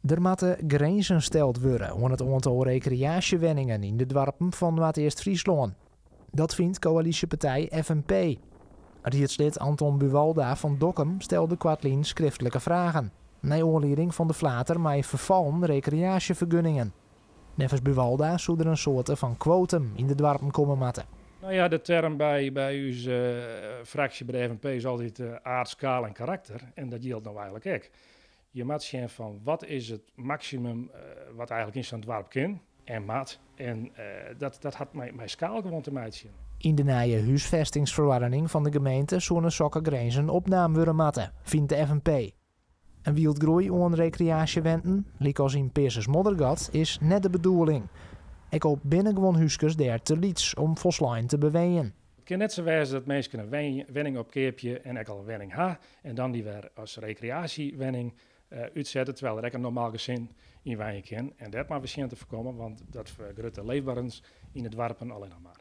Der moatte grinzen steld wurde oan it oantal rekreaasjewenningen yn de doarpen fan Noardeast-Fryslân. Dat fynt koälysjepartij FNP. Riedslid Anton Buwalda fan Dokkum stelde koartlyn skriftlike fragen, nei oanlieding fan de flater mei ferfallen rekreaasjefergunningen. Neffens Buwalda soe der in soarte fan kwotum yn de doarpen komme moatte. No ja, de term by ús fraksje by de FNP is altyd aard, skaal en karakter. En dat jildt no eigenlik ek. Je moatte sjen fan wat is it maksimum wat eigenlik yn sa'n doarp kin en moat. En dat hat mei skaal gewoan te meitsjen. Yn de nije húsfêstingsferoardening fan de gemeente soene sokke grinzen opnaam wurde moatte, fynt de FNP. In wyldgroei oan rekreaasjewenten, lykas yn Peazens-Moddergat, is net de bedoeling. Ek al binne guon húskes dêr te lyts om folslein te bewenjen. It kin net sa wêze dat minsken in wenning opkeapje en ek al in wenning ha en dan dy wer as rekreaasjewenning útsette, terwyl der ek in normaal gesin yn wenje kin. En dêr moatte we sjen te foarkommen, want dat fergrut de leefberens yn de doarpen allinnich mar.